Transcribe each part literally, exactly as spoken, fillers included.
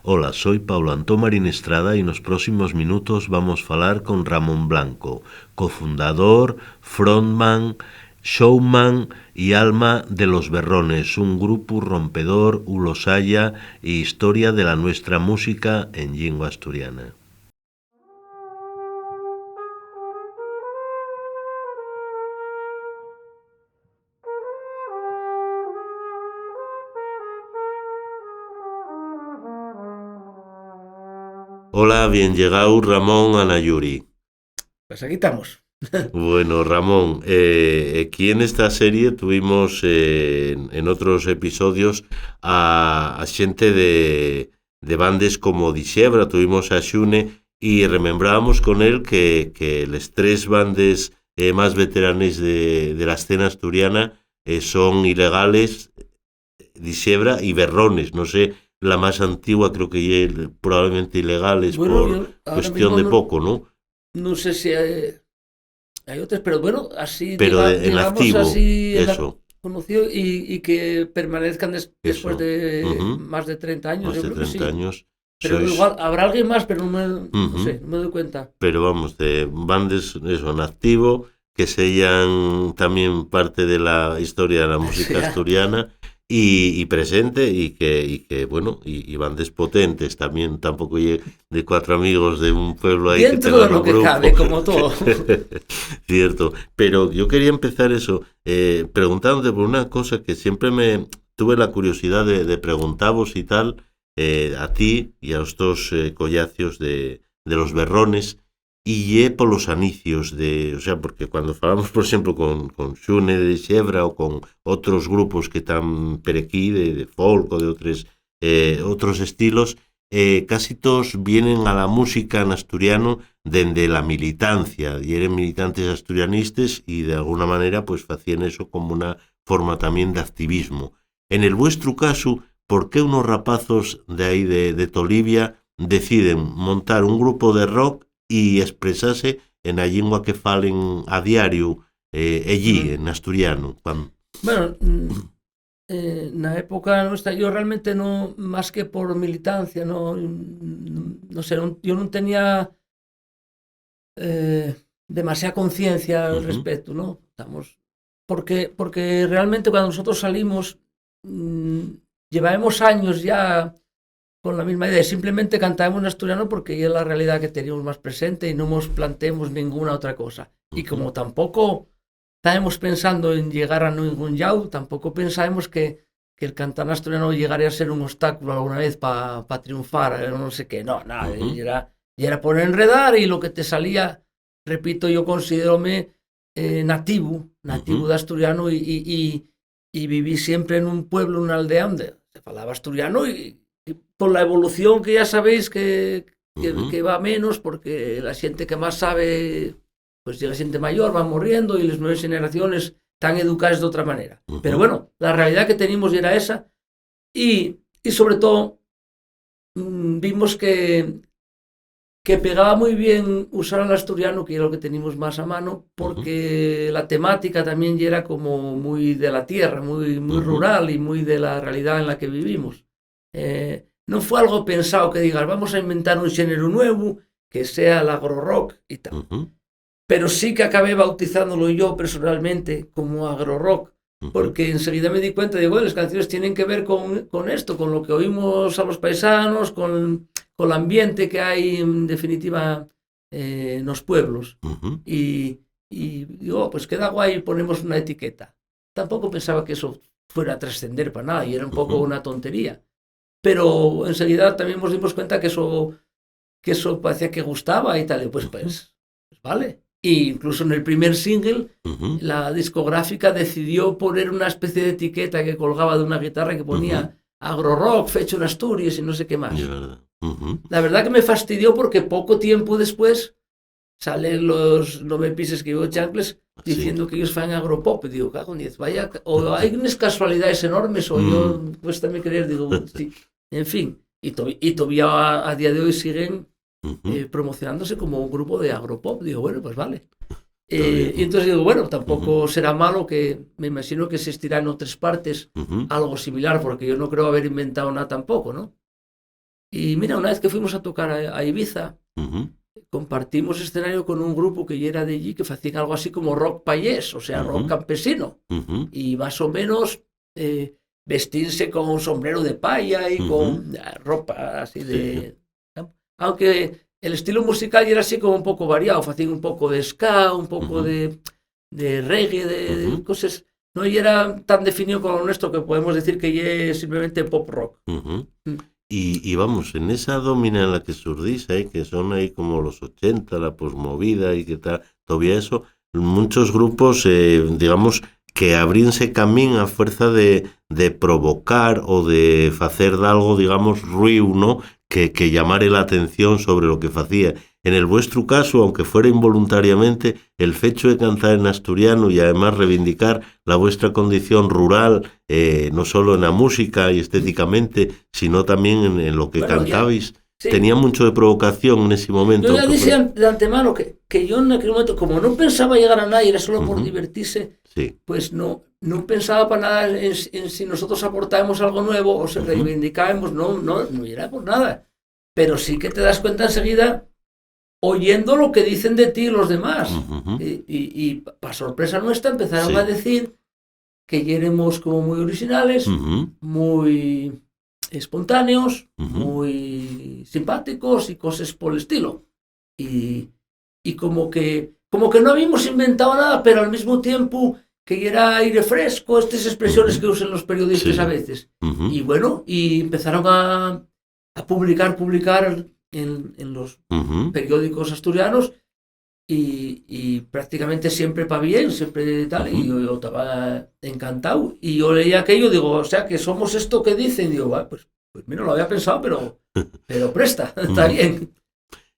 Hola, soy Paulo Antón Marín Estrada y nos próximos minutos vamos falar con Ramón Blanco, cofundador, frontman, showman y alma de Los Berrones, un grupu rompedor, ulosaya y historia de la nuestra música en llingua asturiana. Hola, bien llegáu, Ramón, Ana Yuri. Pues aquí estamos. Bueno, Ramón, eh, aquí en esta serie tuvimos, eh, en, en otros episodios a, a xente de, de bandes como Dixebra, tuvimos a Xune y remembrábamos con él que, que les tres bandes, eh, más veteranes de, de la escena asturiana, eh, son Ilegales, Dixebra y Berrones. No sé, la más antigua creo que ye probablemente Ilegales. Bueno, por yo ahora cuestión mismo de no, poco, ¿no? No sé si hay, hay otras, pero bueno, así, pero diga-, de, en digamos activo, así, en la eso. Conocido y, y que permanezcan des-, después eso. De ujú. Más de treinta años, más yo de creo que treinta sí. Años. Pero sois igual, habrá alguien más, pero no me, no ujú. Sé, no me doy cuenta. Pero vamos, de bandes, eso, en activo, que seyan también parte de la historia de la música sí, asturiana y, y presente y que, y que, bueno, y, y bandes potentes también, tampoco ye de cuatro amigos de un pueblo ahí que dentro de lo que cabe, como todo. Cierto, pero yo quería empezar eso, eh, preguntándote por una cosa que siempre me tuve la curiosidad de, de preguntavos y tal, eh, a ti y a estos, eh, collacios de, de los Berrones, y ye polos anicios de, o sea, porque cuando falamos, por exemplo, con, con Xune de Xebra o con otros grupos que tán per equí, de, de folk o de otres, eh, otros estilos, eh, casi toos vienen a la música n'asturiano dende la militancia, yeren militantes asturianistes y d'alguna manera, pues, facíen eso como una forma tamién d'activismo. En el vuestru casu, ¿por qué unos rapazos de ahí de, de Tolivia deciden montar un grupo de rock y espresase en la llingua que falen a diariu, eh, ellí, mm, en asturiano? Cuan- Bueno, mm, eh, na época nuestra, yo realmente no, más que por militancia, no, no, no sé, no, yo no tenía, eh, demasiada conciencia al ujú. Respecto, ¿no? Estamos, porque, porque realmente cuando nosotros salimos, mm, llevábamos años ya con la misma idea, simplemente cantábamos en asturiano porque es la realidad que teníamos más presente y no nos planteemos ninguna otra cosa. Y ujú. Como tampoco estábamos pensando en llegar a ningún llau, tampoco pensábamos que, que el cantar en asturiano llegaría a ser un obstáculo alguna vez pa, pa triunfar, eh, no sé qué, no, nada, ujú. Era, era por enredar y lo que te salía, repito, yo considérome, eh, nativo, nativo ujú. De asturiano y, y, y, y viví siempre en un pueblo, una aldea donde se falaba asturiano y, y con la evolución que ya sabéis que, que, ujú. Que va menos porque la gente que más sabe pues llega gente mayor, va morriendo y las nuevas generaciones están educadas de otra manera. Ujú. Pero bueno, la realidad que teníamos era esa y, y sobre todo, mm, vimos que, que pegaba muy bien usar al asturiano, que era lo que teníamos más a mano, porque ujú. La temática también ya era como muy de la tierra, muy, muy ujú. Rural y muy de la realidad en la que vivimos. Eh, no fue algo pensado que digas, "Vamos a inventar un género nuevo que sea el agro-rock y tal". Ujú. Pero sí que acabé bautizándolo yo personalmente como agro-rock, ujú. Porque enseguida me di cuenta, digo, "Bueno, las canciones tienen que ver con, con esto, con lo que oímos a los paisanos, con, con el ambiente que hay, en definitiva, eh, en los pueblos". Ujú. Y, y digo, "Pues queda guay, ponemos una etiqueta". Tampoco pensaba que eso fuera a trascender para nada, y era un poco ujú. Una tontería. Pero enseguida también nos dimos cuenta que eso, que eso parecía que gustaba y tal, y pues, ujú. Pues, pues vale. Y incluso en el primer single, ujú. La discográfica decidió poner una especie de etiqueta que colgaba de una guitarra que ponía ujú. Agro-rock, fecho en Asturias y no sé qué más. Es verdad. Ujú. La verdad que me fastidió porque poco tiempo después salen los No me pises que llevo chancles sí. Diciendo que ellos fan agropop. Digo, "Cago en diez, vaya ca-". O hay unas casualidades enormes, o yo, mm. Cuéstame creer, digo, sí. En fin, y, to- y todavía a, a día de hoy siguen, ujú. Eh, promocionándose como un grupo de agropop. Digo, "Bueno, pues vale". Eh, y entonces digo, "Bueno, tampoco ujú. Será malo que, me imagino que existirá en otras partes ujú. Algo similar, porque yo no creo haber inventado nada tampoco, ¿no?". Y mira, una vez que fuimos a tocar a, a Ibiza, Ujú, compartimos escenario con un grupo que yera d'ellí, que facían algo así como rock payés, o sea, rock Ujú. campesino. Ujú. Y más o menos eh, vestirse con un sombrero de paya y Ujú. con eh, ropa así de... Sí. Aunque el estilo musical yera así como un poco variado, facían un poco de ska, un poco Ujú. de, de reggae, de Ujú. cosas. No yera tan definido como lo nuestro, que podemos decir que ye simplemente pop rock. Ujú. Mm. Y, y vamos, en esa domina en la que surdís, eh, que son ahí como los ochenta, la posmovida y que tal, todavía eso, muchos grupos, eh, digamos, que abríense camín a fuerza de, de provocar o de facer d'algo, digamos, ruiu, ¿no? Que, que llamare la atención sobre lo que facía. En el vuestru caso, aunque fuera involuntariamente, el fecho de cantar en asturiano y además reivindicar la vuestra condición rural, eh, no solo en la música y estéticamente, sino también en, en lo que Bueno, ya, cantabais, sí. Tenía mucho de provocación en ese momento. Yo ya aunque dije fuera- an- de antemano que, que yo en aquel momento, como no pensaba llegar a nadie, era solo por Ujú. Divertirse, Sí. Pues no, no pensaba para nada en, en si nosotros aportábamos algo nuevo o se Ujú. reivindicábamos, no, no, no era por nada. Pero sí que te das cuenta enseguida oyendo lo que dicen de ti los demás. Ujú. Y, y, y pa sorpresa nuestra empezaron Sí. a decir que éramos como muy originales, Ujú. muy espontáneos, Ujú. muy simpáticos y cosas por el estilo. Y, y como que, como que no habíamos inventado nada, pero al mismo tiempo que era aire fresco, estas expresiones Ujú. Que usan los periodistas Sí. A veces. Ujú. Y bueno, y empezaron a, a publicar, publicar en, en los Ujú. periódicos asturianos y, y prácticamente siempre pa bien, siempre tal, y Ujú. yo, yo estaba encantado. Y yo leía aquello, digo, o sea, que somos esto que dicen, digo, "Va, pues, pues mira, lo había pensado, pero, pero presta, está Ujú. bien".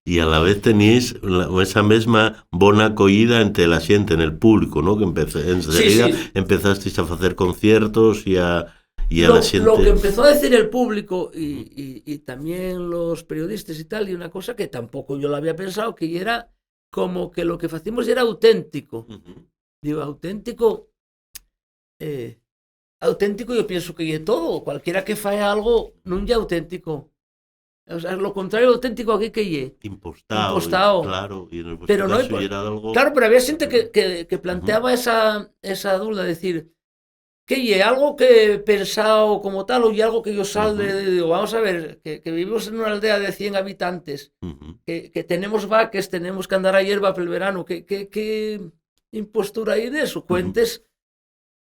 Y a la vez teníais la, esa mesma bona acoyida entre la xente, en el público, ¿no? Que empecé, enseguida Sí. empezasteis a facer conciertos y a, y a Lo, la xente. Lo que empezó a decir el público y, y, y también los periodistas y tal, y una cosa que tampoco yo lo había pensado, que era como que lo que facimos era auténtico. Ujú. Digo, auténtico, eh, auténtico yo pienso que ye todo. Cualquiera que fae algo nun ye auténtico. O sea, lo contrario de auténtico aquí que ye. Impostao, Impostao. Claro, y en el vuestro Pero no caso impo- ya era algo. Claro, pero había xente que, que, que planteaba esa, esa duda, decir, ¿qué ye? ¿Algo que he pensado como tal o ye algo que yo sal de, Ujú. de- digo, vamos a ver, que, que vivimos en una aldea de cien habitantes, Ujú. que, que tenemos vaques, tenemos que andar a hierba por el verano, ¿qué, qué, qué impostura hay en eso? Cuentes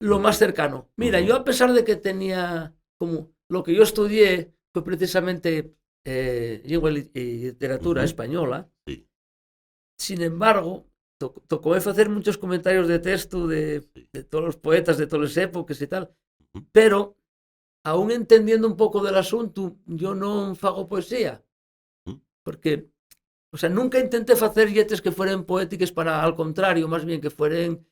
lo más cercano. Mira, Ujú. Yo a pesar de que tenía, como lo que yo estudié fue precisamente eh, lengua y li- y literatura Ujú. española, Sí. Sin embargo, to- tocóme facer munchos comentarios de textu de, Sí. de todos los poetas de todas las épocas y tal, Ujú. Pero, aún entendiendo un poco del asunto, yo no fago poesía. Ujú. Porque, o sea, nunca intenté facer lletres que fueran poéticas para, al contrario, más bien que fueran,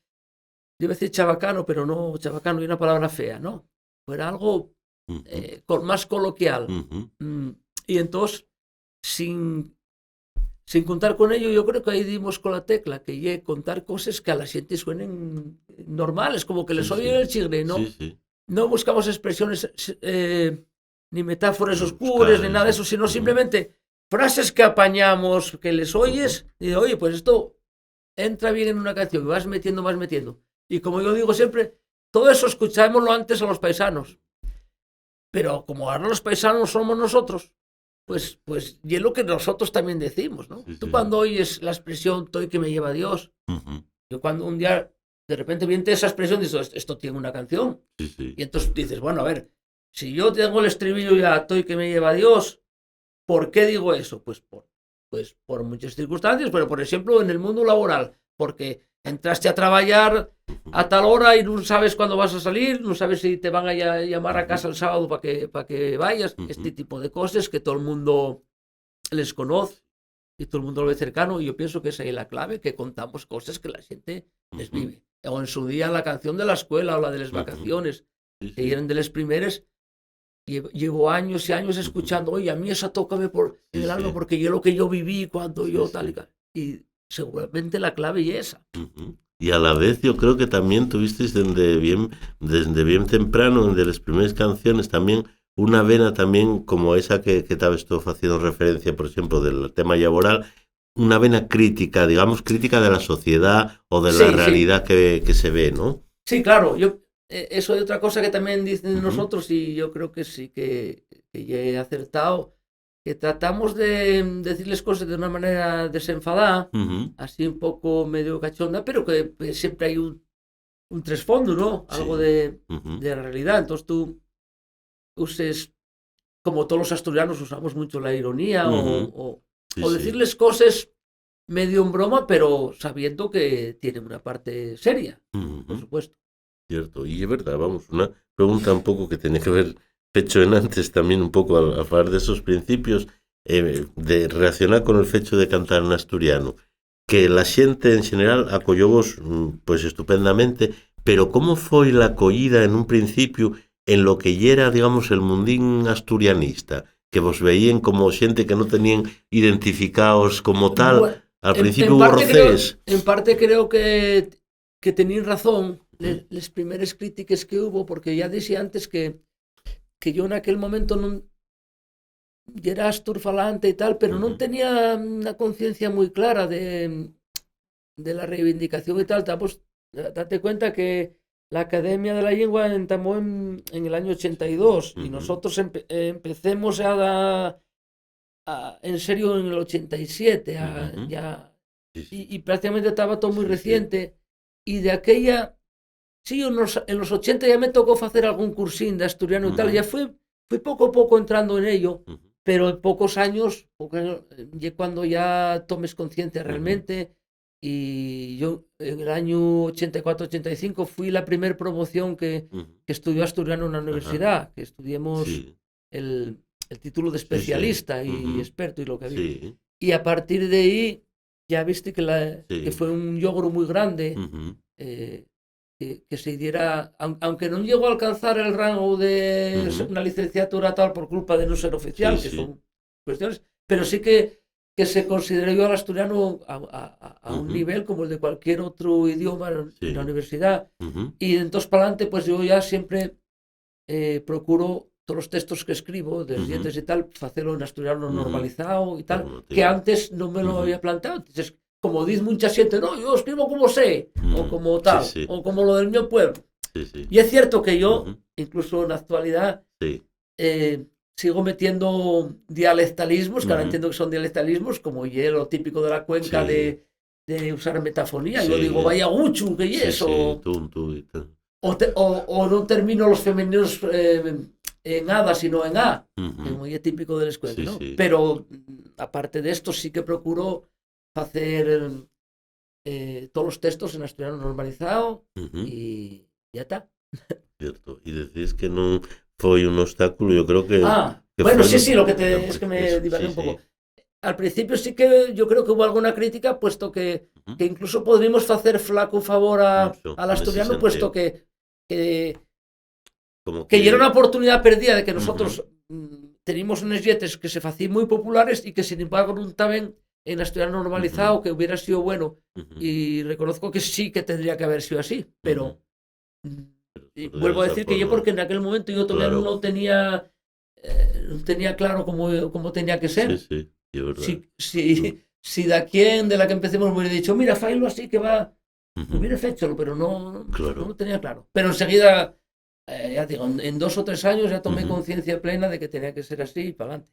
iba a decir chabacano, pero no, chabacano es una palabra fea, ¿no? Fuera algo Ujú. eh, col- más coloquial. Ujú. Mm, Y entonces, sin, sin contar con ello, yo creo que ahí dimos con la tecla, que ye contar cosas que a la gente suenen normales, como que les Sí, oye sí. El chigre, ¿no? Sí, sí. No buscamos expresiones eh, ni metáforas Rebuscadas, oscuras, ni nada de eso, sí. Sino Ujú. Simplemente frases que apañamos, que les oyes, y dices, oye, pues esto entra bien en una canción, y vas metiendo, vas metiendo. Y como yo digo siempre, todo eso escuchámoslo antes a los paisanos. Pero como ahora los paisanos somos nosotros, pues, pues, y es lo que nosotros también decimos, ¿no? Sí, Tú sí. Cuando oyes la expresión "toi que me lleva Dios", Ujú. Yo cuando un día de repente viene esa expresión, dices, "Esto, esto tiene una canción". Sí, sí. Y entonces dices, bueno, a ver, si yo tengo el estribillo ya, "toi que me lleva Dios", ¿por qué digo eso? Pues por, pues por muchas circunstancias, pero por ejemplo en el mundo laboral, porque entraste a trabajar a tal hora y no sabes cuándo vas a salir, no sabes si te van a lla- llamar a casa el sábado para que, para que vayas, Ujú. Este tipo de cosas que todo el mundo les conoce y todo el mundo lo ve cercano, y yo pienso que esa es la clave, que contamos cosas que la gente les Ujú. Vive. O en su día la canción de la escuela o la de las Ujú. Vacaciones, Sí, que sí. Eran de las primeras, lle- llevo años y años Ujú. Escuchando, oye, a mí esa tócame por en Sí, el alma sí. Porque yo lo que yo viví cuando Sí, yo sí. Tal y cual. Y seguramente la clave es esa. Ujú. Y a la vez yo creo que también tuvisteis desde bien, desde bien temprano, desde las primeras canciones también, una vena también como esa que, que tabes tú faciendo referencia, por exemplo, del tema llaboral, una vena crítica, digamos, crítica de la sociedá o de la Sí, sí. realidá que, que se ve, ¿no? Sí, claro, yo, eh, eso es otra cosa que también dicen Ujú. nosotros y yo creo que sí que, que ya he acertado, que tratamos de, mm, decir les cosas de una manera desenfadada, Ujú. así un poco medio cachonda, pero que, eh, siempre hay un, un trasfondo, ¿no? Algo Sí. de, Ujú. de la realidad. Entonces tú uses, como todos los asturianos, usamos mucho la ironía o, Ujú. o, Sí, o sí. decirles cosas medio en broma, pero sabiendo que tienen una parte seria, por Ujú. supuesto. Cierto, y es verdad, vamos, una pregunta un poco que tenía que ver, fecho en antes también un poco al, al falar de esos principios, eh, de relacionar con el fecho de cantar en asturiano, que la xente en general acoyóvos, mm, pues estupendamente, pero ¿cómo foi la acoyida en un principiu en lo que yera, digamos, el mundín asturianista? Que vos veíen como xente que no tenían identificaos como tal. Bue-, Al en, principiu en hubo parte creo, roces. en parte creo que, que tenín razón, le-, Ujú. les primeres crítiques que hubo, porque ya dixi antes que, que yo en aquel momento non yera asturfalante y tal, pero non Ujú. tenía una conciencia muy clara de, de la reivindicación y tal. Ta-, pues, da-, date cuenta que la Academia de la Lengua entamó en, en el año ochenta y dos, y Ujú. nosotros empe-, eh, empecemos a, a, en serio en el ochenta y siete, a, Ujú. ya, Sí, sí. y, y prácticamente estaba todo muy Sí, sí. reciente, y de aquella, sí, en los, en los ochenta ya me tocó hacer algún cursín de asturiano y tal, Ujú. ya fui, fui poco a poco entrando en ello, Ujú. pero en pocos años, pocos años, eh, ye cuando ya tomes conciencia Ujú. realmente, y yo en el año ochenta y cuatro ochenta y cinco fui la primer promoción que, Ujú. que estudió asturiano en la Ajá. universidad, que estudiemos Sí. el, el título de Sí, sí. especialista y Ujú. experto y lo que había. Sí. Y a partir de ahí ya viste que, la, Sí. que fue un logro muy grande, Ujú. eh, que, que se diera, aun-, aunque no llegó a alcanzar el rango de Ujú. una licenciatura tal por culpa de no ser oficial, Sí, que sí. son cuestiones, pero sí que, que se consideró yo al asturiano a, a, a, a un Ujú. nivel como el de cualquier otro idioma en Sí. la universidad. Ujú. Y entonces para adelante, pues yo ya siempre, eh, procuro todos los textos que escribo, de Ujú. Lletres y tal, facelo en asturiano Ujú. normalizado y tal, Normativo. que antes no me lo Ujú. había planteado. Entonces, como dice mucha gente, "No, yo escribo como sé", o Ujú. como Sí, tal, sí. o como lo del mío pueblo. Sí, sí. Y es cierto que yo, Ujú. incluso en la actualidad, Sí. eh, sigo metiendo dialectalismos, que ahora Ujú. entiendo que son dialectalismos, como ye lo típico de la cuenca Sí. de, de usar metafonía. Yo Sí. digo, "Vaya guchu, ¿qué ye Sí, eso?". sí, tú, tú y tal. O te-, o, o no termino los femeninos, eh, en ada, sino en a, Ujú. como ye típico de les cuenques, Sí, ¿no? sí. Pero, mm, aparte de esto, sí que procuro hacer, eh, todos los textos en asturiano normalizado Ujú. y ya está. Cierto. Y decís que no fue un obstáculo, yo creo que, Ah, que bueno, fue sí, lo sí, lo que te, la es que me sí, divagué sí, un poco. Sí. Al principio sí que yo creo que hubo alguna crítica, puesto que, Ujú. que incluso podríamos hacer flaco favor a, Mucho, al en ese asturiano, puesto sentido. que, que, Como que ya era que una oportunidad perdida de que nosotros, Ujú. mm, teníamos unos yetes que se facían muy populares y que, sin embargo, no estaban en asturiano normalizado, Ujú. que hubiera sido bueno. Ujú. Y reconozco que sí que tendría que haber sido así, pero, Ujú. mm, Pero y tú vuelvo a debes decir que yo, acuerdo. Porque en aquel momento yo todavía Claro. no tenía, eh, no tenía claro cómo, cómo tenía que ser. Sí, sí, y es verdad. Si, si, Mm. si de aquí en, de la que empecemos me hubiera dicho, "Mira, failo así que va", Ujú. hubiera fechalo, pero no, Claro. no lo tenía claro. Pero enseguida, eh, ya digo, en, en dos o tres años ya tomé Ujú. conciencia plena de que tenía que ser así y pa'lante.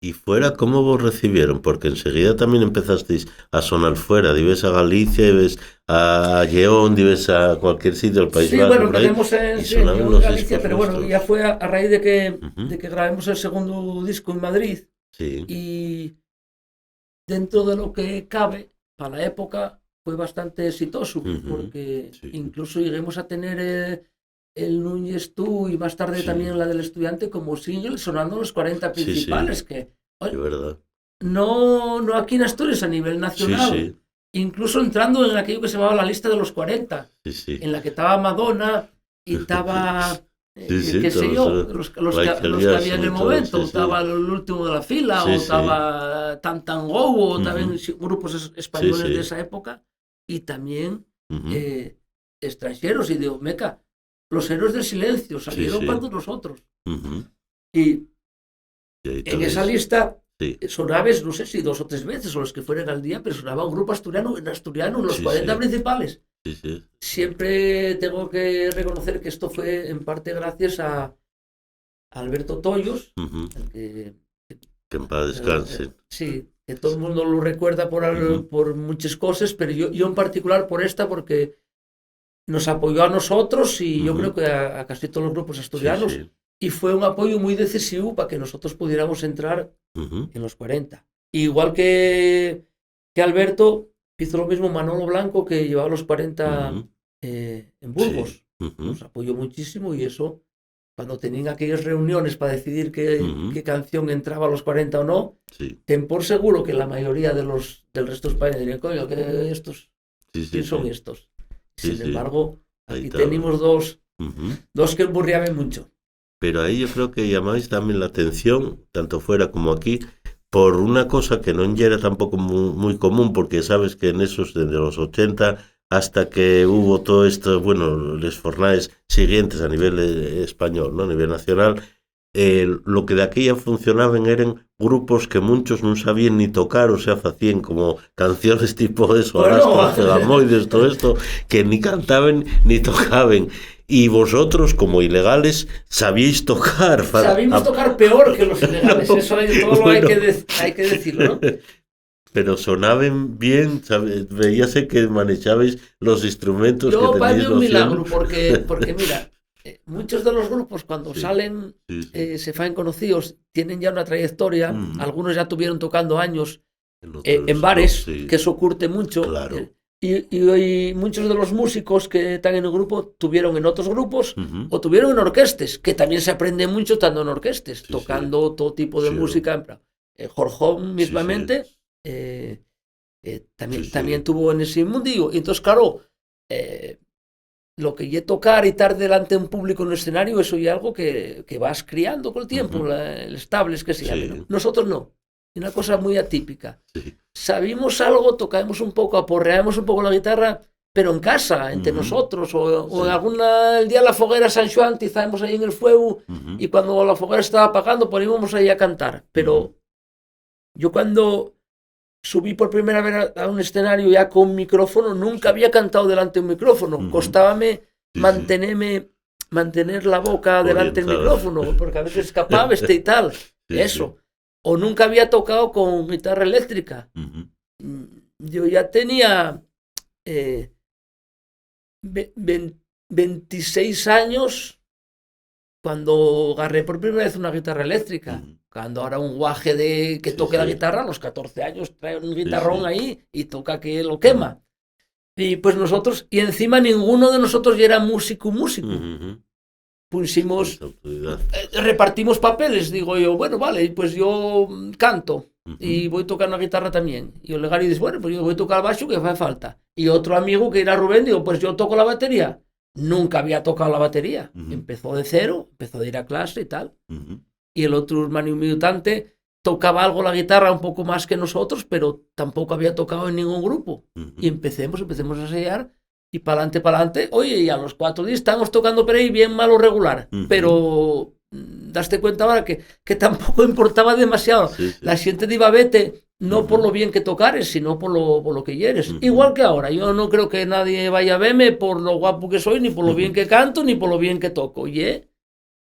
¿Y fuera cómo vos recibieron? Porque enseguida también empezasteis a sonar fuera, dives a Galicia, dives a Lleón, dives a cualquier sitio del País Sí, Vasco, bueno, por ahí, empezamos en, y sí, en sonaban Lleón, los Galicia, discos pero bueno, vuestros. Ya fue a, a raíz de que, Ujú. de que grabemos el segundo disco en Madrid. Sí. Y dentro de lo que cabe, para la época fue bastante exitoso, Ujú, porque sí. incluso lleguemos a tener, eh, el Núñez Tú y más tarde Sí. también la del Estudiante como single sonando en los cuarenta Sí, sí. principales, que, oye, Es verdad. no, no aquí en Asturias, a nivel Sí, nacional, sí. incluso entrando en aquello que se llamaba la lista de los cuarenta, Sí, sí. en la que estaba Madonna y estaba, eh, Sí, sí, qué sé todos, yo, eh, los, los que, Michael los que había en Jackson el y todo, momento, sí, sí. estaba el último de la fila, Sí, o sí. estaba Tan Tan Go, o Ujú. también si-, grupos es-, españoles Sí, sí. de esa época, y también, Ujú. eh, extranjeros, y digo, "Meca, los Héroes del Silencio Sí, salieron sí. para nosotros". Ujú. Y en esa lista, eh, sonabes, no sé si dos o tres veces o los que fueran al día, pero sonaba un grupo asturiano en asturiano, los cuarenta principales. Siempre tengo que reconocer que esto fue en parte gracias a Alberto Tollos, el que, que en paz descanse. Eh, sí, que todo el mundo lo recuerda por, al- por muchas cosas, pero yo, yo en particular por esta, porque nos apoyó a nosotros y yo creo que a, a casi todos los grupos asturianos, y fue un apoyo muy decisivo para que nosotros pudiéramos entrar en los cuarenta. Igual que, que Alberto, hizo lo mismo Manolo Blanco, que llevaba los cuarenta, eh, en Burgos. Nos apoyó muchísimo y eso, cuando tenían aquellas reuniones para decidir qué, qué canción entraba a los cuarenta o no, ten por seguro que la mayoría de los, del resto de España dirían, "Coño, que estos, ¿quién son estos?". Sin embargo, aquí tenemos dos, dos que emburriaban mucho. Pero ahí yo creo que llamáis también la atención, tanto fuera como aquí, por una cosa que no era tampoco mu- muy común, porque sabes que en esos, desde los ochenta hasta que hubo todo esto, bueno, les fornaes siguientes a nivel, eh, español, ¿no? A nivel nacional, eh, lo que de aquella funcionaban eran grupos que muchos no sabían ni tocar, o sea, hacían como canciones tipo eso, Bueno. Arrastra, Cegamoides, todo esto, que ni cantaban ni tocaban. Y vosotros, como ilegales, sabíais tocar. Fa- Sabíamos a- tocar peor que los ilegales, No, eso hay, todo lo hay bueno. Que dec- hay que decirlo, ¿no? Pero sonaban bien, sabe- veíase que manejabais los instrumentos Yo, que para mí teníais un noción. Milagro, porque, porque mira, eh, muchos de los grupos cuando Sí, salen, sí, sí. Eh, se faen conocidos, tienen ya una trayectoria, Ujú. Algunos ya tuvieron tocando años, En eh, otros, en bares, sí. Que eso curte mucho. Claro. Eh, y, y hoy muchos de los músicos que están en el grupo tuvieron en otros grupos Ujú. O tuvieron en orquestes, que también se aprende mucho estando en orquestes, Sí, sí. Tocando todo tipo de Sí, música. En plan, eh, Jorjón Sí, sí. Mismamente, eh, eh, también, Sí, sí. También tuvo en ese mundillo. Y entonces, claro, eh, lo que ye tocar y estar delante de un público en un escenario, eso ye algo que, que vas criando con el tiempo, Ujú. La- el estables que se llame, Sí. ¿No? Nosotros no. Una cosa muy atípica. Sí. Sabíamos algo, tocábamos un poco, aporreábamos un poco la guitarra, pero en casa, entre Ujú. Nosotros, o, o Sí. En alguna, el día de la foguera San Juan, tizábamos ahí en el fuego, Ujú. Y cuando la foguera estaba apagando, poníamos ahí a cantar. Pero Ujú. Yo cuando subí por primera vez a, a un escenario ya con micrófono, nunca había cantado delante de un micrófono. Ujú. Costábame Sí, sí. Mantenerme, mantener la boca delante del Orientado. Micrófono, porque a veces escapaba este y tal. Sí, Eso. Sí. O nunca había tocado con guitarra eléctrica. Ujú. Mm, yo ya tenía, eh, ve- ven- veintiséis años cuando agarré por primera vez una guitarra eléctrica. Ujú. Cuando ahora un guaje de que Sí, toque la sí. Guitarra, a los catorce años trae un Sí, guitarrón sí. Ahí y toca que lo quema. Ujú. Y pues nosotros, y encima ninguno de nosotros ya era músico, músico. Ujú, ujú. Pusimos, Esa autoridad. Eh, repartimos papeles, digo yo, bueno, vale, pues yo, mm, canto Ujú. Y voy a tocar una guitarra también. Y Olegario dice, bueno, pues yo voy a tocar el baixo que hace falta. Y otro amigo que era Rubén, digo, pues yo toco la batería. Nunca había tocado la batería. Ujú. Empezó de cero, empezó a ir a clase y tal. Ujú. Y el otro hermano mío, Tante, tocaba algo la guitarra un poco más que nosotros, pero tampoco había tocado en ningún grupo. Ujú. Y empecemos, empecemos a ensayar y pa'lante, pa'lante. Oye, y a los cuatro días estábamos tocando por ahí bien, malo, regular. Ujú. Pero, mm, daste cuenta ahora que, que tampoco importaba demasiado. Sí, sí. La gente iba a vete no por Ujú. Lo bien que tocares, sino por lo, por lo que yeres. Ujú. Igual que ahora, yo no creo que nadie vaya a verme por lo guapo que soy, ni por lo Ujú. Bien que canto, ni por lo bien que toco. Y el,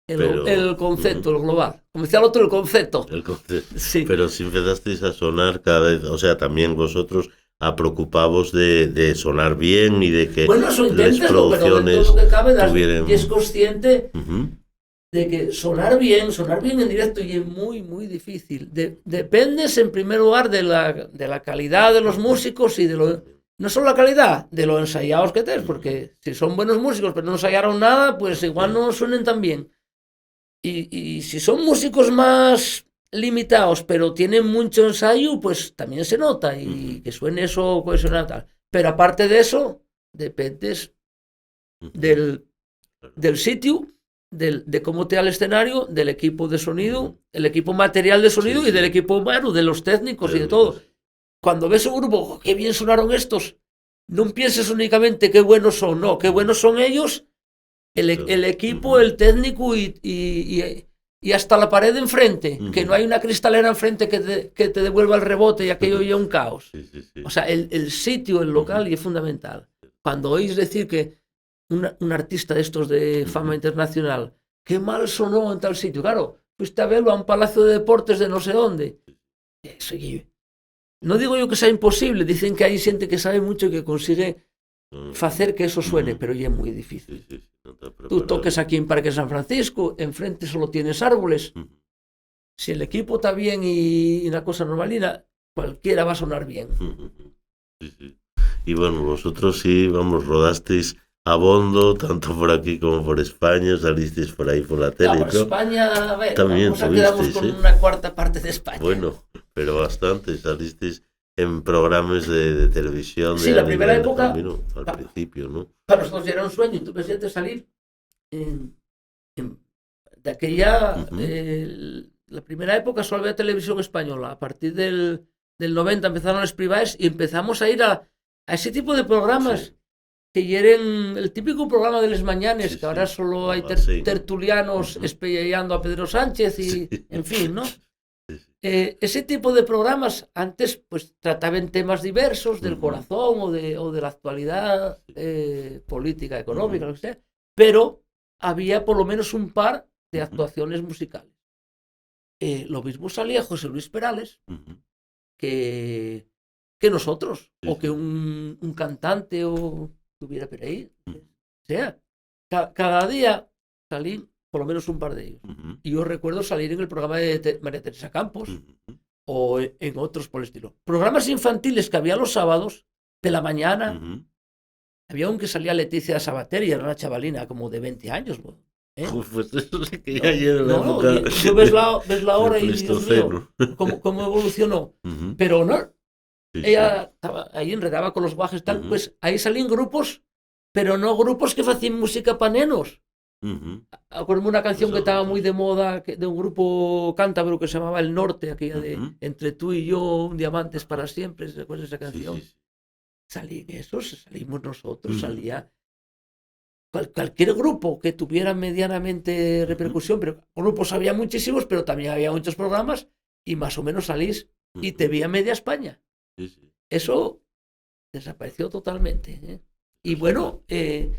Pero, el concepto, ujú. El global. Como decía el otro, el concepto. El concepto. Sí. Pero si empezasteis a sonar cada vez, o sea, también vosotros a preocupavos de, de sonar bien y de que Bueno, eso les intentes, pero dentro de producciones lo que cabe, das- tuvieran y es consciente Ujú. De que sonar bien, sonar bien en directo y es muy, muy difícil. De- dependes en primer lugar de la, de la calidad de los músicos y de lo, no solo la calidad, de lo ensayados que estés, porque si son buenos músicos pero no ensayaron nada, pues igual no suenen tan bien. Y, y si son músicos más limitados, pero tienen mucho ensayo, pues también se nota y Ujú. Que suene eso cohesionado tal. Pero aparte de eso, dependes Ujú. Del, Claro. Del sitio, del, de cómo te da el escenario, del equipo de sonido, Ujú. El equipo material de sonido Sí, y del sí. Equipo humano, de los técnicos y de todo. Técnicos. Cuando ves un grupo, "Oh, qué bien sonaron estos", no pienses únicamente qué buenos son, no, qué buenos son ellos, el, e- Claro. El equipo, Ujú. El técnico y, y, y, y hasta la pared de enfrente, que no hay una cristalera enfrente que te, que te devuelva el rebote y aquello ya un caos. Sí, sí, sí. O sea, el, el sitio, el local, y es fundamental. Cuando oís decir que una- un artista de estos de fama internacional, qué mal sonó en tal sitio, claro, fuiste a verlo a un palacio de deportes de no sé dónde. Eso, y no digo yo que sea imposible, dicen que hay gente que sabe mucho y que consigue facer que eso suene, pero ya es muy difícil. Sí, sí, sí, no está preparado. Tú toques aquí en Parque San Francisco, enfrente solo tienes árboles. Si el equipo está bien y, y una cosa normalina, cualquiera va a sonar bien. Sí, sí. Y bueno, vosotros sí, vamos, rodasteis abondo, tanto por aquí como por España, salisteis por ahí por la tele. Ah, por España, a ver, también nos quedamos con una cuarta parte de España. Bueno, pero bastante, salisteis en programas de, de televisión. Sí, de la primera época, al principio, ¿no? Para nosotros era un sueño, tú pensaste salir en, en, de aquella, uh -huh. el, la primera época solo había televisión española. A partir del, del noventa empezaron las privadas y empezamos a ir a, a ese tipo de programas sí. que yeren el típico programa de les mañanes, sí, que ahora sí. solo hay ter, sí. tertulianos uh -huh. espeyando a Pedro Sánchez y, sí. en fin, ¿no? Eh, ese tipo de programas antes pues trataban temas diversos del corazón o de, o de la actualidad eh, política, económica, lo que sea, pero había por lo menos un par de actuaciones musicales. Eh, lo mismo salía José Luis Perales que, que nosotros, o que un, un cantante o estuviera por ahí. O sea, ca- cada día salí por lo menos un par de ellos. Y yo recuerdo salir en el programa de Te- María Teresa Campos o en otros por el estilo. Programas infantiles que había los sábados de la mañana. Había un que salía Leticia Sabater y era una chavalina como de veinte años. ¿Eh? Uf, pues eso sí que ya lleva la no, época. Y tú ves la, ves la hora y dices, mío, ¿cómo, cómo evolucionó? Pero no, sí, ella sí. estaba ahí enredaba con los guajes tal, uh -huh. pues ahí salían grupos, pero no grupos que hacían música para nenos. Uh -huh. Acuérdame una canción pues que estaba muy de moda que, de un grupo cántabro que se llamaba El Norte, aquella de uh -huh. Entre tú y yo, un diamante es para siempre, ¿se acuerdas de esa canción? Sí, sí, sí. Salían esos, salimos nosotros, uh -huh. salía cual, cualquier grupo que tuviera medianamente repercusión, pero grupos había muchísimos, pero también había muchos programas y más o menos salís y te veía media España. Sí, sí. Eso desapareció totalmente. ¿Eh? Y bueno, eh,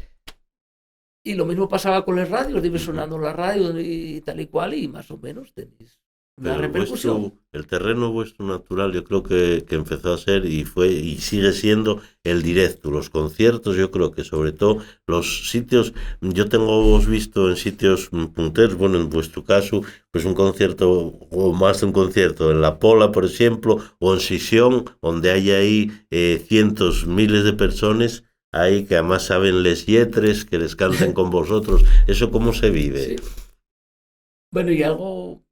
y lo mismo pasaba con las radios, dime sonando la radio y tal y cual, y más o menos tenéis una repercusión. Vuestro, el terreno vuestro natural, yo creo que, que empezó a ser y fue y sigue siendo el directo, los conciertos, yo creo que sobre todo los sitios, yo tengo vos visto en sitios mm, punteros, bueno, en vuestro caso, pues un concierto o más de un concierto en La Pola, por ejemplo, o en Sisión, donde hay ahí eh, cientos, miles de personas ahí que además saben les lletres, que les canten con vosotros. ¿Eso cómo se vive? Sí. Bueno, y algo,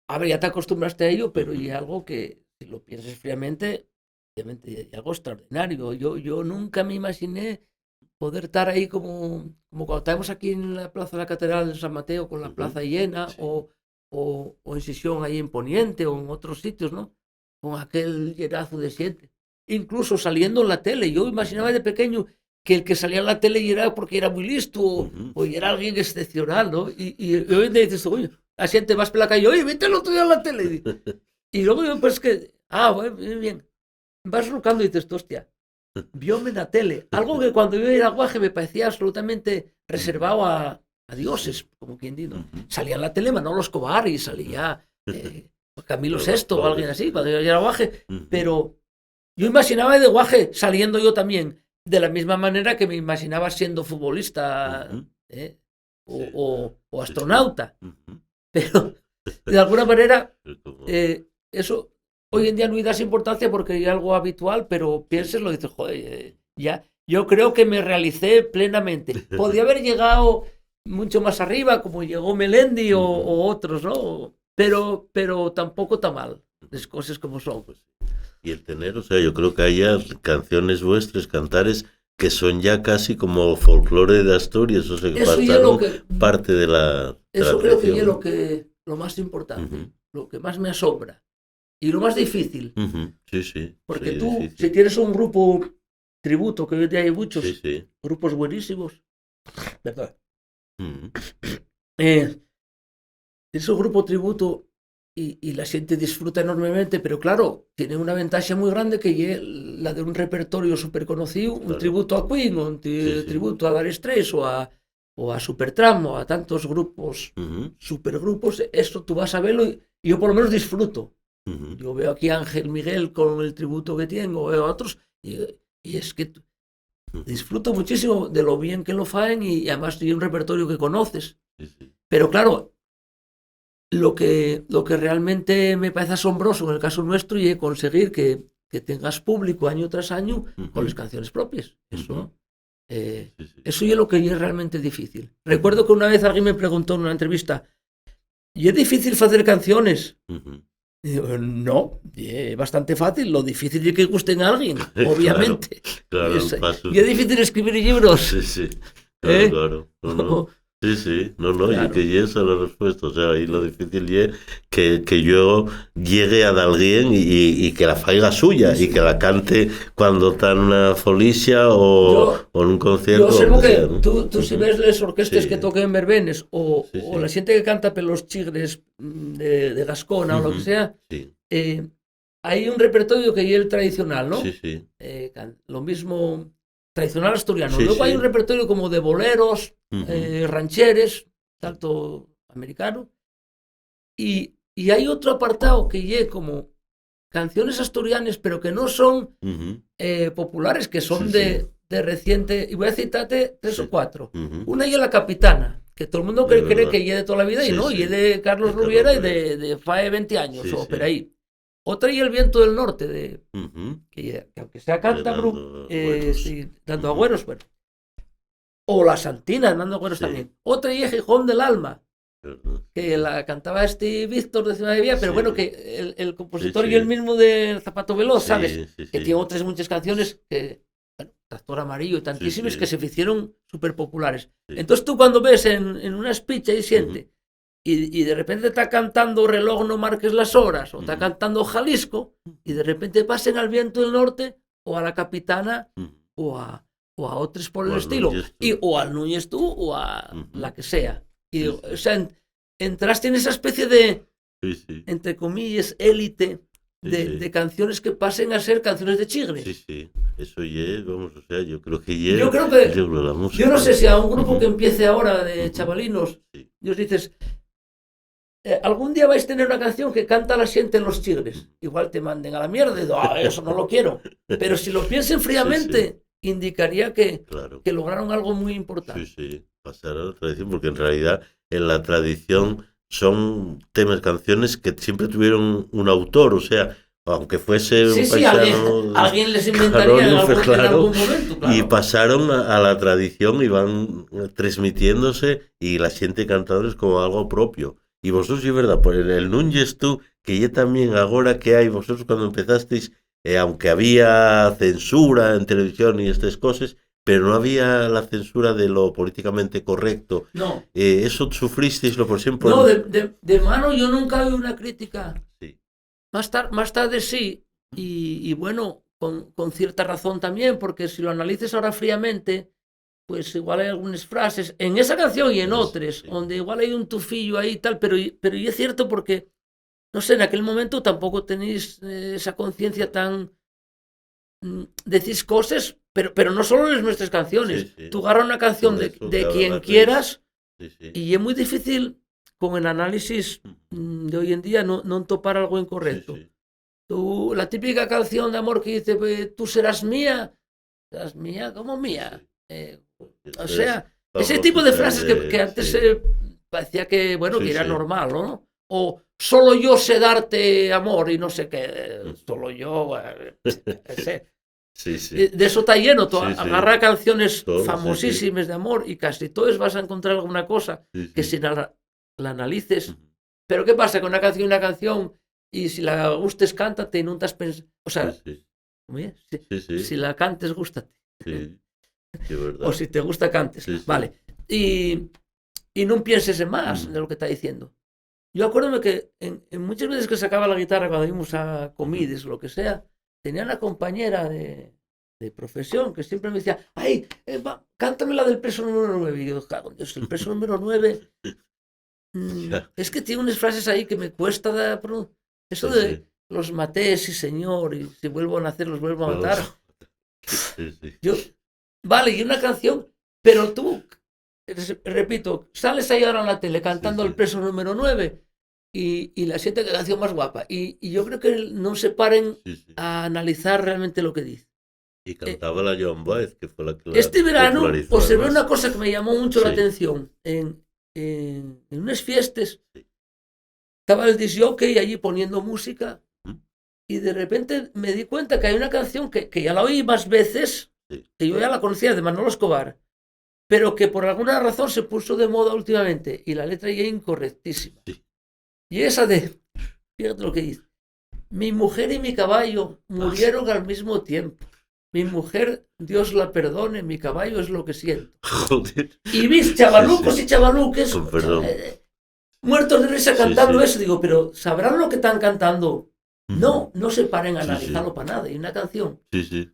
a ver, ya te acostumbraste a ello, pero y algo que, si lo piensas fríamente, obviamente, y algo extraordinario. Yo, yo nunca me imaginé poder estar ahí como, como cuando estábamos aquí en la Plaza de la Catedral de San Mateo, con la uh -huh. plaza llena, sí. o, o, o en Sisión ahí en Poniente, o en otros sitios, ¿no? Con aquel llenazo de gente. Incluso saliendo en la tele. Yo imaginaba de pequeño que el que salía en la tele era porque era muy listo o, uh -huh. o era alguien excepcional, ¿no? Y, y, y hoy en día dices, oye, la gente vas por la calle, oye, vete el otro día en la tele. Y luego yo, pues que, ah, bueno, bien, bien. Vas rucando y dices, hostia, vióme en la tele. Algo que cuando yo era guaje me parecía absolutamente reservado a, a dioses, como quien dice. Uh -huh. Salía en la tele Manolo Escobar y salía eh, Camilo sexto o alguien así, cuando yo era guaje. Uh -huh. Pero yo imaginaba de guaje saliendo yo también, de la misma manera que me imaginaba siendo futbolista uh -huh. eh, o, sí. o, o, astronauta. Uh -huh. Pero, de alguna manera, eh, eso hoy en día no le das importancia porque es algo habitual, pero pienses, lo dices, joder, eh, ya, yo creo que me realicé plenamente. Podía haber llegado mucho más arriba, como llegó Melendi o, o otros, ¿no? Pero, pero tampoco está mal, las cosas como son. Y el tener, o sea, yo creo que hay canciones vuestras, cantares, que son ya casi como folclore de Asturias, o sea, que eso es lo que, parte de la. Eso creo que es lo, que, lo más importante, uh -huh. lo que más me asombra y lo más difícil. Uh -huh. Sí, sí. Porque sí, tú, difícil. Si tienes un grupo tributo, que hoy en día hay muchos sí, sí. grupos buenísimos, ¿verdad? Uh -huh. eh, Es un grupo tributo y, y la xente disfruta enormemente, pero claro, tiene una ventaxa muy grande que ye la de un repertorio súper conocíu, un Claro. tributo a Queen, o un tri- Sí, sí. tributo a Dire Straits, o a, o a Supertramp, o a tantos grupos, Ujú, supergrupos, eso tú vas a verlo y yo por lo menos disfruto. ujú. Yo veo aquí a Ángel Miguel con el tributo que tiene, o veo a otros, y, y es que tú- Ujú. disfruto muchísimo de lo bien que lo faen y, y además tiene un repertorio que conoces. Sí, sí. Pero claro, lo que, lo que realmente me parece asombroso en el caso nuestro ye conseguir que, que tengas público año tras año con Ujú. les canciones propies. Eso, Ujú. eh, Sí, sí. eso ye lo que ye realmente difícil. Recuerdo que una vez alguien me preguntó en una entrevista, ¿ye difícil facer canciones? Ujú. Y digo, no, ye bastante fácil. Lo difícil ye que gusten a alguien, Claro, obviamente. claro, Esa- paso. Ye difícil escribir libros. Sí, sí. Claro, ¿Eh? claro. No, no. Sí, sí, no, no, y Claro. que ye esa la respuesta, o sea, ahí lo difícil ye que, que yo llegue a d'alguien y, y, y que la faiga suya, Sí, y sí. que la cante cuando ta nuna folixia o, Yo, o nun yo concierto, observo donde que sea, ¿no? tú, tú si Ujú. ves les orquestes Sí. que toquen verbenes o, Sí, o sí. la xente que canta pelos chigres, mm, de, de Gascona o lo que Ujú. sea, Sí. eh, hai un repertorio que ye el tradicional, ¿no? Sí, sí. Eh, can- lo mismo tradicional asturiano. Sí, Luego hai sí. un repertorio como de boleros, Ujú. eh, rancheres, tanto americano, y, y hai otro apartao que ye como canciones asturianes, pero que no son Ujú. eh, populares, que son Sí, de, sí. de reciente, y voy a citarte tres Sí. o cuatro. Ujú. Una ye La Capitana, que todo el mundo Es cree, cree verdad. que ye de toda la vida, y Sí, no, sí. ye de Carlos De Carlos Rubiera y Rubiera. de, de fae veinte años Sí, o sí. por ahí. Otra ye El Viento del Norte, de, Ujú. que, ye- que aunque sea cántabro, Fernando eh, Agüeros. sí, Nando Ujú. Agüeros, bueno. O La Santina, Nando Agüeros Sí. también. Otra ye Gijón del Alma, Verdad. que la cantaba este Víctor de Ciudad de Vía, pero Sí. bueno, que el, el compositor Sí, y el sí. mismo de Zapato Veloz, Sí, ¿sabes? sí, Que sí. tiene otras muchas canciones que, bueno, Tractor Amarillo y tantísimas Sí, sí. que se hicieron súper populares. Sí. Entonces tú cuando ves en, en una espicha y Ujú. siente, y, y de repente está cantando Reloj no marques las horas, o está Ujú. cantando Jalisco, y de repente pasen al Viento del Norte, o a La Capitana, Ujú. o a, o a otros por O el al estilo, Núñez Tú. y, o al Núñez Tú, o a Ujú. la que sea. Y Sí, digo, sí. o sea, en- entraste en esa especie de, Sí, sí. entre comillas, élite Sí, de, sí. de canciones que pasen a ser canciones de chigres. Sí, sí. Eso ye, vamos, o sea, yo creo que ye Yo creo que, el diablo de la música. yo no sé si a un grupo Ujú. que empiece ahora de Ujú. chavalinos, Sí. ellos dices, eh, algún día vais a tener una canción que canta la xente en los chigres. Igual te manden a la mierda y digo, "Ah, eso no lo quiero". Pero si lo piensen Sí, sí. fríamente, indicaría que, Claro. que lograron algo muy importante. Sí, sí, pasar a la tradición, porque en realidad en la tradición son temas, canciones que siempre tuvieron un autor, o sea, aunque fuese Sí, un sí, alguien, paisano alguien les inventaría en canónigo, algún, pues en claro, algún momento, y claro. pasaron a, a la tradición y van, eh, transmitiéndose y la xente cantadores como algo propio. Y vosotros, es verdad, por el, el Nun Yes Tú, que ye también agora que hai, vosotros cuando empezasteis, eh, aunque había censura en televisión y estas cosas, pero no había la censura de lo políticamente correcto. No. Eh, eso sufristeislo, por ejemplo, No, en de, de, de mano yo nunca oí una crítica. Sí. Más tar-, más tarde sí, y, y bueno, con, con cierta razón también, porque si lo analices ahora fríamente, pues igual hay algunas frases en esa canción y en En esa, otras, sí. donde igual hay un tufillo ahí y tal, pero, pero y es cierto porque, no sé, en aquel momento tampoco tenéis, eh, esa conciencia tan, mm, decís cosas, pero, pero no solo en nuestras canciones. Sí, sí. Tú agarra una canción Todo de, eso de que agarra quien raíz. quieras Sí, sí. y es muy difícil con el análisis, Ujú. mm, de hoy en día no, no topar algo incorrecto. Sí, sí. Tú, la típica canción de amor que dice, eh, "Tú serás mía", "Serás mía", ¿cómo mía? Sí. Eh, Porque o es sea, ese famoso tipo de frases que, de, que antes sí. eh, parecía que, bueno, Sí, que era sí. normal, ¿no? O "Solo yo sé darte amor" y no sé qué, eh, Mm. solo yo, eh, ese. Sí, sí. Eh, de eso está lleno, tú Sí, sí. agarra canciones Todo, sí, sí. famosísimas de amor y casi todas vas a encontrar alguna cosa Sí, que sí. si la, la analices. Ujú. Pero ¿qué pasa con una canción y una canción y si la gustes, cántate y no estás pens-, o sea, Sí, sí. ¿cómo es? Si, Sí, sí. si la cantes, gústate. Sí, sí, es verdad. O si te gusta, cantes. Sí, sí. Vale. Y, y no pienses en más Ujú. de lo que está diciendo. Yo acuérdome que en, en muchas veces que sacaba la guitarra cuando íbamos a comides o lo que sea, tenía una compañera de, de profesión que siempre me decía, "Ay, eh, va, cántame la del preso número nueve". Y yo, "Cago en Dios, el preso número nueve". mm, es que tiene unas frases ahí que me cuesta da-, pro-, eso de "los maté, sí señor, y si vuelvo a nacer los vuelvo a matar". Sí, sí. Yo, vale, y una canción, pero tú, res-, repito, sales ahí ahora en la tele cantando el preso número nueve y, y la siente que canción más guapa. Y, y yo creo que no se paren a analizar realmente lo que dice. Y cantaba la Joan Baez, que fue la que la popularizó, además. Este verano observé una cosa que me llamó mucho la atención. En, en, en unas fiestas, estaba el disc jockey allí poniendo música y de repente me di cuenta que hay una canción que, que ya la oí más veces, que yo ya la conocía, de Manolo Escobar, pero que por alguna razón se puso de moda últimamente y la letra ya es incorrectísima. Y esa de, fíjate lo que dice: "Mi mujer y mi caballo murieron al mismo tiempo. Mi mujer, Dios la perdone, mi caballo es lo que siento". Joder. Y vis chavalucos y chavaluques, eh, muertos de risa cantando eso. Digo, pero ¿sabrán lo que están cantando? No, no se paren a analizarlo para nada. Y una canción. Sí, sí.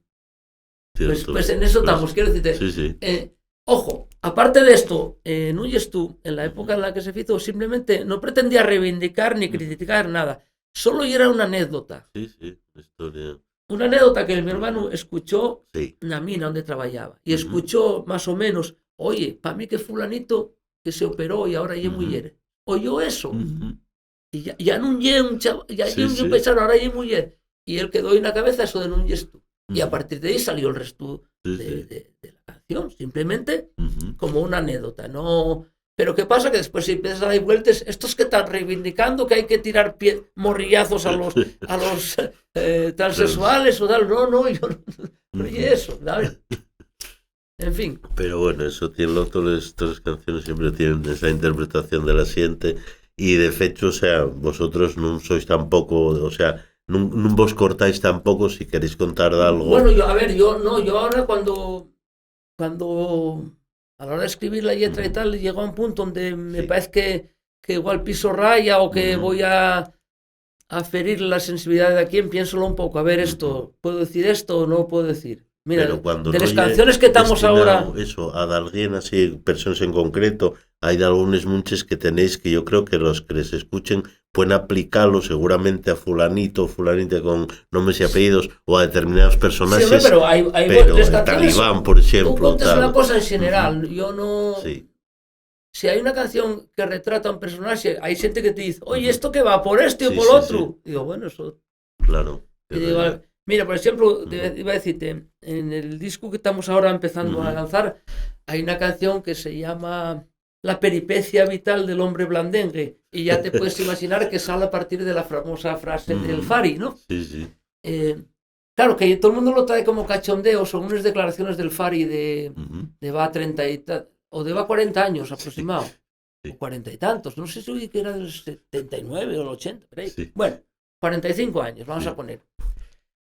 Pues, pues en eso estamos, quiero decirte. Sí, sí. Eh, ojo, aparte de esto, eh, Núñez tú, en la época en la que se hizo, simplemente no pretendía reivindicar ni criticar nada. Solo era una anécdota. Sí, sí, una historia. Una anécdota que mi hermano escuchó na mina donde trabajaba. Y escuchó más o menos, "Oye, pa mí que fulanito que se operó y ahora ye muyer". Oyó eso. Y ya, ya nun ye un chava-, ya ye un paisano, ahora ye muyer. Y él quedó ahí na cabeza eso de Núñez tú. Y a partir de ahí salió el resto de, de, de la canción, simplemente como una anécdota, ¿no? Pero ¿qué pasa? Que después se empiezan a dar vueltas, estos que están reivindicando que hay que tirar pie-, morrillazos a los, a los, eh, transexuales o tal. No, no, yo no, no oí eso, ¿sabes? En fin. Pero bueno, eso tiene todas las, todas las canciones siempre tienen esa interpretación de la gente. Y de fecho, o sea, vosotros no sois tampoco, o sea, nun, nun vos cortáis tampoco si queréis contar algo. Bueno, yo, a ver, yo no, yo ahora cuando, cuando a la hora de escribir la letra y tal, llega a un punto donde me parece que, que igual piso raya o que voy a, a ferir la sensibilidad de alguien, piénsolo un poco, a ver esto, ¿puedo decir esto o no puedo decir? Mira, pero cuando de las canciones que estamos ahora, eso, a alguien así, personas en concreto, hay de algunos munches que tenéis que yo creo que los que les escuchen pueden aplicarlo seguramente a fulanito o fulanita con nombres y apellidos o a determinados personajes, sí, hombre, pero hay, hay pero el talibán, por ejemplo, tú cuentas tal. Una cosa en general, yo no... Sí. Si hay una canción que retrata a un personaje, hay gente que te dice, "Oye, ¿esto qué va? ¿Por este o por otro?". Digo, bueno, eso... Claro. Y digo, mira, por ejemplo, te iba a decirte, en el disco que estamos ahora empezando a lanzar, hay una canción que se llama La peripecia vital del hombre blandengue, y ya te puedes imaginar que sale a partir de la famosa frase del Fari, ¿no? Sí, sí. Eh, claro, que todo el mundo lo trae como cachondeo, son unas declaraciones del Fari de, de va treinta y ta-, o de va cuarenta años aproximado, o cuarenta y tantos, no sé si que era del setenta y nueve o el ochenta, por ahí. Sí. Bueno, cuarenta y cinco años, vamos a poner,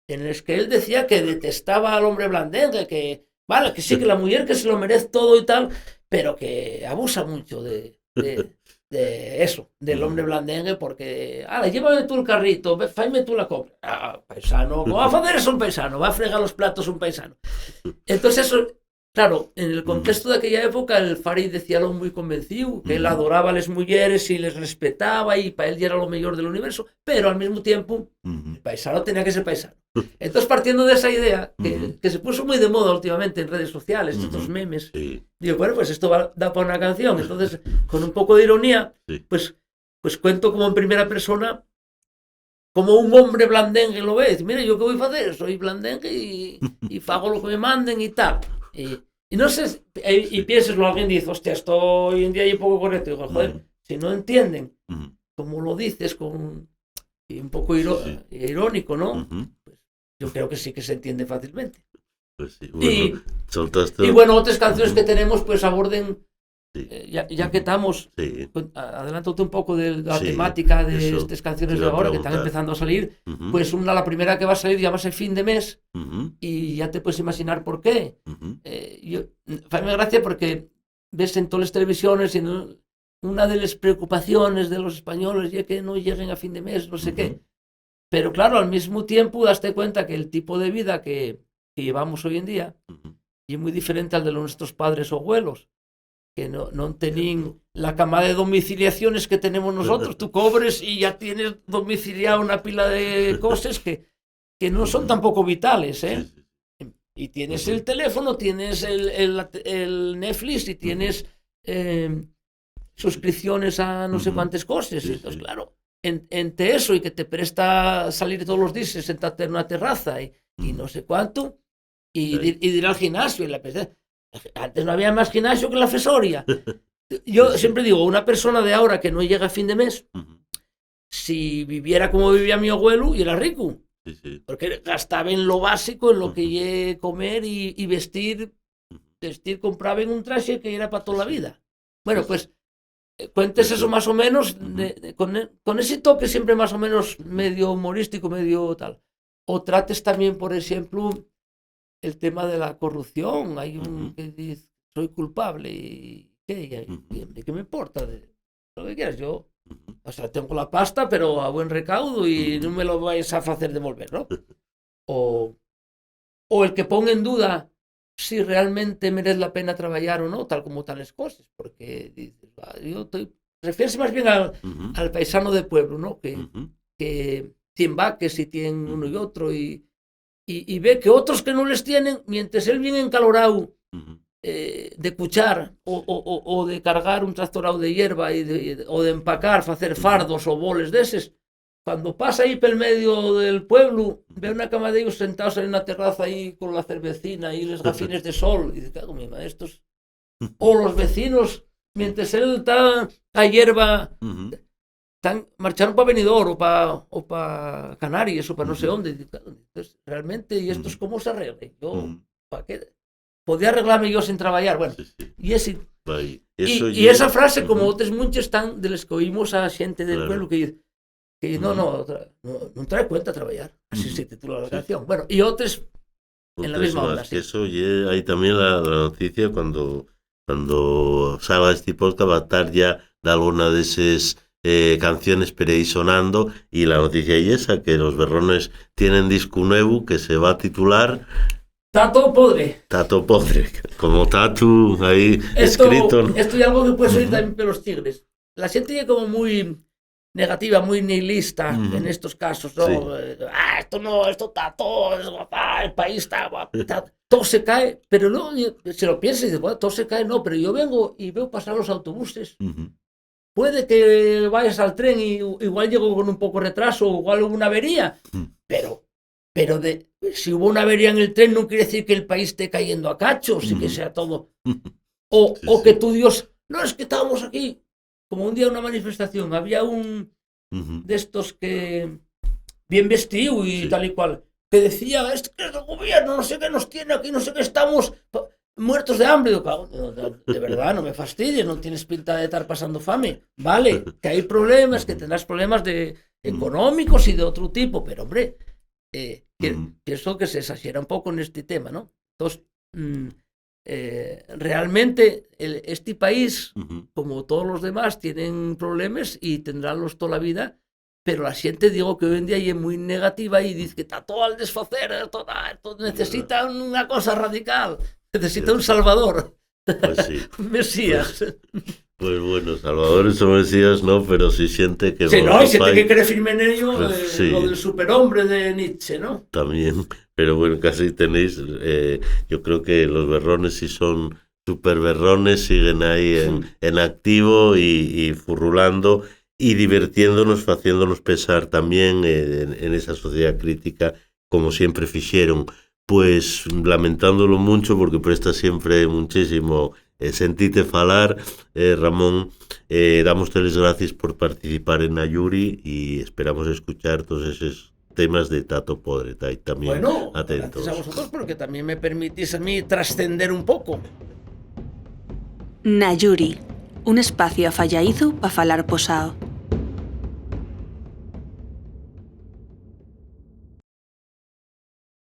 en los que él decía que detestaba al hombre blandengue, que, vale, que sí, que la mujer que se lo merece todo y tal, pero que abusa mucho de, de, de eso, del hombre blandengue, porque, "Ala, llévame tú el carrito, ve, faime tú la compra". Ah, paisano, ¿cómo va a hacer eso un paisano? Va a fregar los platos un paisano. Entonces eso, claro, en el contexto de aquella época, el Fari decía lo muy convencido, que él adoraba a las mujeres y les respetaba y para él ya era lo mejor del universo, pero al mismo tiempo el paisano tenía que ser paisano. Entonces, partiendo de esa idea, que, que se puso muy de moda últimamente en redes sociales, estos memes, digo, bueno, pues esto va, da para una canción. Entonces, con un poco de ironía, pues, pues cuento como en primera persona, como un hombre blandengue lo ve. Dice, "Mira, ¿yo qué voy a hacer? Soy blandengue y, y fago lo que me manden y tal". Y, y no sé, y, y piénseslo, alguien dice, "Hostia, esto hoy en día es poco correcto". Digo, "Joder, si no entienden cómo lo dices", con, y un poco iro-, irónico, ¿no? Pues yo creo que sí que se entiende fácilmente. Pues sí, y, bueno, soltaste y bueno, otras canciones que tenemos, pues aborden, eh, ya, ya que estamos, con-, a-, adelántate un poco de la temática de estas canciones de ahora que están empezando a salir, pues una, la primera que va a salir, llámase Fin de Mes, y ya te puedes imaginar por qué. Eh, yo, faime gracia porque ves en todas las televisiones, y no, una de las preocupaciones de los españoles es que no lleguen a fin de mes, no sé qué. Pero claro, al mismo tiempo, daste cuenta que el tipo de vida que, que llevamos hoy en día es muy diferente al de nuestros padres o abuelos. que no, no teníen la cama de domiciliaciones que tenemos nosotros. Tú cobres y ya tienes domiciliado una pila de cosas que, que no son tampoco vitales, ¿eh? Y tienes el teléfono, tienes el, el, el Netflix y tienes eh, suscripciones a no sé cuántas cosas. Entonces, claro, en, entre eso y que te presta salir todos los días, sentarte en una terraza y, y no sé cuánto, y, dir, y dir al gimnasio, y la peste. Antes no había más gimnasio que la fesoria. Yo siempre digo, una persona de ahora que no llega a fin de mes, si viviera como vivía mi abuelo, y era rico. Porque gastaba en lo básico, en lo que ye comer y, y vestir. Vestir, compraba en un traje que era para toda la vida. Bueno, pues, eh, cuentes eso más o menos, de, de, con, e- con ese toque siempre más o menos medio humorístico, medio tal. O trates también, por ejemplo, el tema de la corrupción. Hay un que dice, "Soy culpable", y ¿qué? Y, y, "¿Qué me importa de lo que quieras?". Yo, o sea, tengo la pasta, pero a buen recaudo y no me lo vais a hacer devolver, ¿no? O, o el que ponga en duda si realmente merece la pena trabajar o no, tal como están las cosas, porque dices, "Va, yo estoy", refiérese más bien al, al paisano de pueblo, ¿no? Que, que tiene vaques y tiene uno y otro y, y, y ve que otros que no les tienen, mientras él viene encalorado eh, de cuchar o, o, o, o de cargar un tractorao de hierba y de, o de empacar, facer fardos o boles deses, cuando pasa ahí pel medio del pueblo, ve una cama de ellos sentados en una terraza ahí con la cervecina y los gafines de sol. Y dice, "Cago, mi madre, estos". O los vecinos, mientras él está a hierba, tan, marcharon pa Benidorm o pa, o pa Canarias o pa no sé dónde. Y dice, "Claro, entonces, realmente, ¿y esto es cómo se arregla? Yo, ¿pa qué? Podía arreglarme yo sin trabajar". Bueno, y ese, y, y esa frase, como otras muchas, están de las que oímos a gente del pueblo que dice, que no, no, tra- no, no trae cuenta trabajar. Así se titula la canción. Bueno, y otras en la misma onda, sí. Eso ye, hay también la, la noticia cuando, cuando salga este podcast va a estar ya de alguna de esas eh, canciones per ahí sonando y la noticia es esa, que los Berrones tienen disco nuevo que se va a titular Tato Podre. Tato Podre, como tatu ahí escrito, ¿no? Esto es algo que puedes oír también por los Tigres. La gente es como muy negativa, muy nihilista en estos casos, ¿no? Eh, "Ah, esto no, esto está todo, es guapa, el país está guapo, todo se cae", pero luego se lo piensa y dice, "Bueno, todo se cae, no, pero yo vengo y veo pasar los autobuses. Puede que vayas al tren y igual llego con un poco de retraso, o igual hubo una avería, pero, pero de, si hubo una avería en el tren no quiere decir que el país esté cayendo a cachos y que sea todo". O, o que tú, Dios, "No, es que estábamos aquí". Como un día una manifestación, había un de estos que, bien vestido y tal y cual, que decía, "Es que es el gobierno, no sé qué nos tiene aquí, no sé qué, estamos pa- muertos de hambre". Digo, "Cago, de, de- de verdad, no me fastidies, no tienes pinta de estar pasando fame". Vale, que hay problemas, que tendrás problemas de económicos y de otro tipo, pero hombre, eh, que- pienso que se exagera un poco en este tema, ¿no? Entonces, mm, eh, realmente el- este país, como todos los demás, tienen problemas y tendránlos toda la vida, pero la gente, digo, que hoy en día es muy negativa y dice que está todo al desfacer, esto, ta- esto necesita una cosa radical, necesita un salvador, Pues sí. Un mesías. Pues bueno, salvadores o mesías no, pero sí siente que... Sí, no, hay gente que cree firme en ello, pues eh, sí. Lo del superhombre de Nietzsche, ¿no? También, pero bueno, casi tenéis, eh, yo creo que los Berrones sí son superberrones, siguen ahí en, en activo y, y furrulando y divirtiéndonos, faciéndonos pensar también eh, en, en esa sociedad crítica, como siempre fixeron. Pues lamentándolo muncho, porque presta siempre muchísimo eh, sentite falar, eh, Ramón, eh, damoste les gracies por participar en Ayuri y esperamos escuchar todos esos temas de Tato Podre. Ta- También Bueno, atentos. Gracias a vosotros porque también me permitís a mí trascender un poco. Nayuri, un espacio afayaizu pa falar posao.